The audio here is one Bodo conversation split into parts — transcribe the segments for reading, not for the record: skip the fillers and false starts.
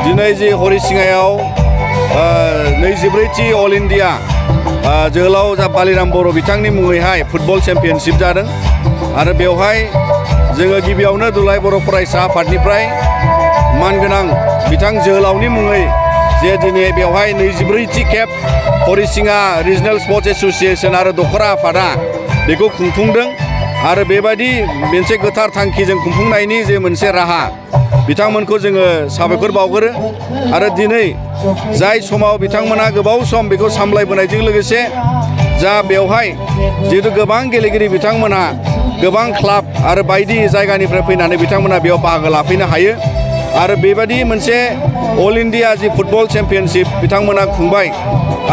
दिनै जे हरिसिङायाव 24थि अल इन्डिया जोहोलाव बालिराम बर' बिथांनि मुङैहाय फुटबल चेम्पियनशिप जादों आरो बेवहाय जोङो गिबियावनो दुलाराय बर' फरायसा आफादनिफ्राय मानगोनां बिथां जोहोलावनि मुङै जे दिनै बेवहाय 24थि खेब हरिसिङा रिजनेल स्पर्ट्स एसोसिएशन आरो दखरा आफादा बेखौ खुंफुंदों आरो बेबायदि मोनसे गोथार थांखिजों खुंफुंनायनि जे मोनसे राहा बिथांमोनखौ जोङो साबायखर बावगोरो आरो दिनै जाय समाव बिथांमोना गोबाव सम बेखौ सामलायबोनायजों लोगोसे जा बेवहाय जिहेतु गोबां गेलेगिरि बिथांमोना गोबां क्लाब आरो बायदि जायगानिफ्राय फैनानै बिथांमोना बेयाव बाहागो लाफैनो हायो आरो बेबायदि मोनसे अल इन्डिया जि फुटबल चेम्पियनशिप बिथांमोना खुंबाय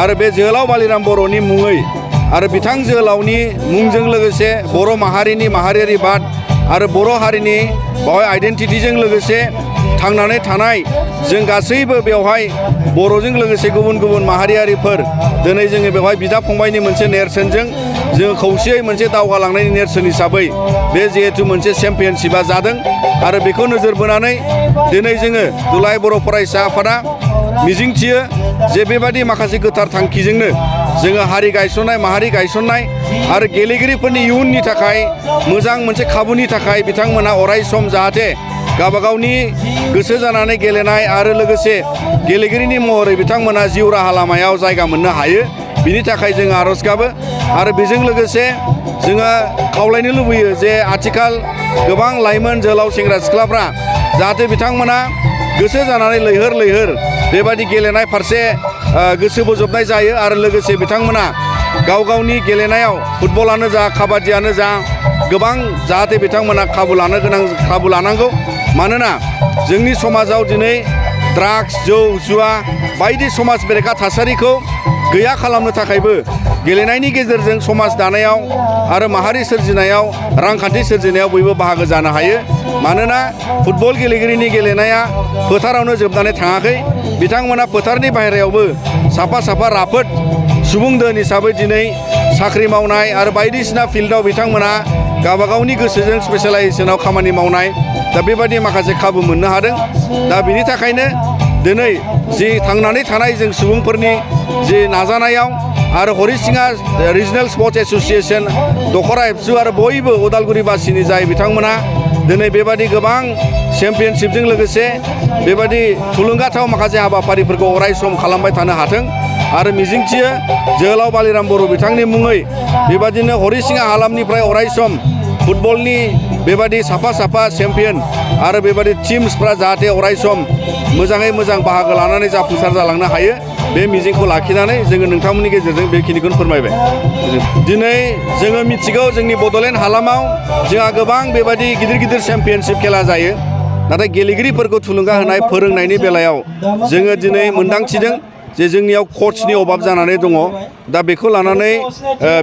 आरो बे जोहोलाव बालिराम बर'नि मुङै आरो बिथां जोहोलावनि मुंजों लोगोसे बर' माहारिनि माहारियारि बाद आरो बर' हारिनि बेवहाय आइडेन्टिटिजों लोगोसे थांनानै थानाय जों गासैबो बेवहाय बर'जों लोगोसे गुबुन गुबुन माहारियारिफोर दिनै जोङो बेवहाय बिदा फंबायनि मोनसे नेरसोनजों जोङो खौसेयै मोनसे दावगालांनायनि नेरसोन हिसाबै बे जिहेतु मोनसे चेम्पियनशिपा जादों आरो बेखौ नोजोर बोनानै दिनै जोङो दुलाराय बर' फरायसा आफादा मिजिंथियो जे बेबादि माखासे गोथार थांखिजोंनो जोङो हारि गायसननाय माहारि गायसननाय आरो गेलेगिरिफोरनि इयुननि थाखाय मोजां मोनसे खाबुनि थाखाय बिथांमोना अराय सम जाहाथे गावबागावनि गोसो जानानै गेलेनाय आरो लोगोसे गेलेगिरिनि महरै बिथांमोना जिउ राहा लामायाव जायगा मोननो हायो बिनि थाखाय जों आरज गाबो आरो बेजों लोगोसे जोङो खावलायनो लुबैयो जे आथिखाल गोबां लाइमोन जोहोलाव सेंग्रा सिख्लाफ्रा जाहाथे बिथांमोना गोसो जानानै लैहोर लैहोर बेबायदि गेलेनाय फारसे गोसो बोजबनाय जायो आरो लोगोसे बिथांमोना गाव गावनि गेलेनायाव फुटबलानो जा काबादियानो जा गोबां जाहाथे बिथांमोना खाबु लानांगौ मानोना जोंनि समाजाव दिनै ड्राग्स जौ जुवा बायदि समाज बेरेखा थासारिखौ गैया खालामनो थाखायबो गेलेनायनि गेजेरजों समाज दानायाव आरो माहारि सोरजिनायाव रांखान्थि सोरजिनायाव बयबो बाहागो जानो हायो मानोना फुटबल गेलेगिरिनि गेलेनाया फोथारावनो जोबनानै थाङाखै बिथांमोना फोथारनि बाहेरायावबो साफा साफा राफोद सुबुं दोन हिसाबै दिनै साख्रि मावनाय आरो बायदिसिना फिल्डआव बिथांमोना गावबागावनि गोसोजों स्पेशलाइजेसनाव खामानि मावनाय दा बेबायदि माखासे खाबु मोननो हादों दा बिनि थाखायनो दिनै जि थांनानै थानाय जों सुबुंफोरनि जि नाजानायाव आरो हरिसिङा रिजनेल स्पर्ट्स एसोसिएशन दखरा एबसु आरो बयबो उदालगुरिबासिनि जाय बिथांमोना दिनै बेबायदि गोबां चेम्पियनशिपजों लोगोसे बेबायदि थुलुंगाथाव माखासे हाबाफारिफोरखौ अराय सम खालामबाय थानो हाथों आरो मिजिंथियो जोहोलाव बालिराम बर' बिथांनि मुङै बेबायदिनो हरिसिङा हालामनिफ्राय अराय सम फुटबलनि बेबायदि साफा साफा चेम्पियन आरो बेबायदि टीम्सफ्रा जाहाथे अराय सम मोजाङै मोजां बाहागो लानानै जाफुंसार जालांनो हायो बे मिजिंखौ लाखिनानै जोङो नोंथांमोननि गेजेरजों बेखिनिखौनो फोरमायबाय दिनै जोङो मिथिगौ जोंनि बड'लेण्ड हालामाव जोंहा गोबां बेबायदि गिदिर गिदिर चेम्पियनशिप खेला जायो नाथाय गेलेगिरिफोरखौ थुलुंगा होनाय फोरोंनायनि बेलायाव जोङो दिनै मोनदांथिदों जे जोंनियाव क'चनि अभाब जानानै दङ दा बेखौ लानानै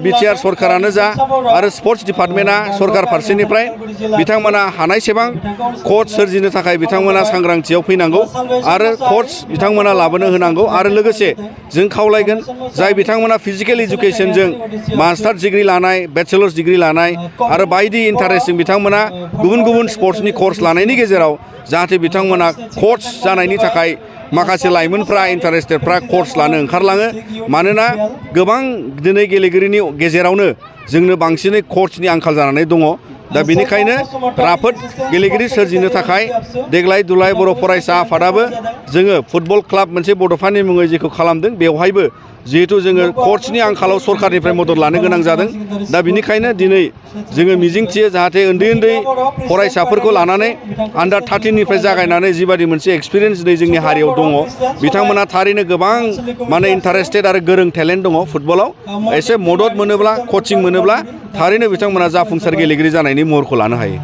बिटिआर सरकारानो जा आरो स्पर्ट्स डिपार्टमेन्टआ सरकार फारसेनिफ्राय बिथांमोना हानायसेबां क'च सोरजिनो थाखाय बिथांमोना सांग्रांथियाव फैनांगौ आरो क'च बिथांमोना लाबोनो होनांगौ आरो लोगोसे जों खावलायगोन जाय बिथांमोना फिजिकेल इडुकेसनजों मास्टार्स डिग्री लानाय बेचेलर्स डिग्री लानाय आरो बायदि इन्टारेस्टजों बिथांमोना गुबुन गुबुन स्पर्ट्सनि कर्स लानायनि गेजेराव जाहाथे बिथांमोना क'च जानायनि थाखाय माखासे लाइमोनफ्रा इन्टारेस्टेडफ्रा कर्स लानो ओंखारलाङो मानोना गोबां दिनै गेलेगिरिनि गेजेरावनो जोंनो बांसिनै क'चनि आंखाल जानानै दङ दा बेनिखायनो राफोद गेलेगिरि सोरजिनो थाखाय देग्लाय दुलाराय बर' फरायसा आफादाबो जोङो फुटबल क्लाब मोनसे बड'फानि मुङै जेखौ खालामदों बेवहायबो जिहेतु जोङो क'चनि आंखालाव सरकारनिफ्राय मदद लानो गोनां जादों दा बेनिखायनो दिनै जोङो मिजिंथियो जाहाथे उन्दै उन्दै फरायसाफोरखौ लानानै आन्डार 13निफ्राय जागायनानै जिबादि मोनसे एक्सपिरियेन्स दिनै जोंनि हारियाव दङ बिथांमोना थारैनो गोबां माने इन्टारेस्टेड आरो गोरों टेलेन्ट दङ फुटबलाव एसे मदद मोनोब्ला कचिं मोनोब्ला थारैनो बिथांमोना जाफुंसार गेलेगिरि जानायनि महरखौ लानो हायो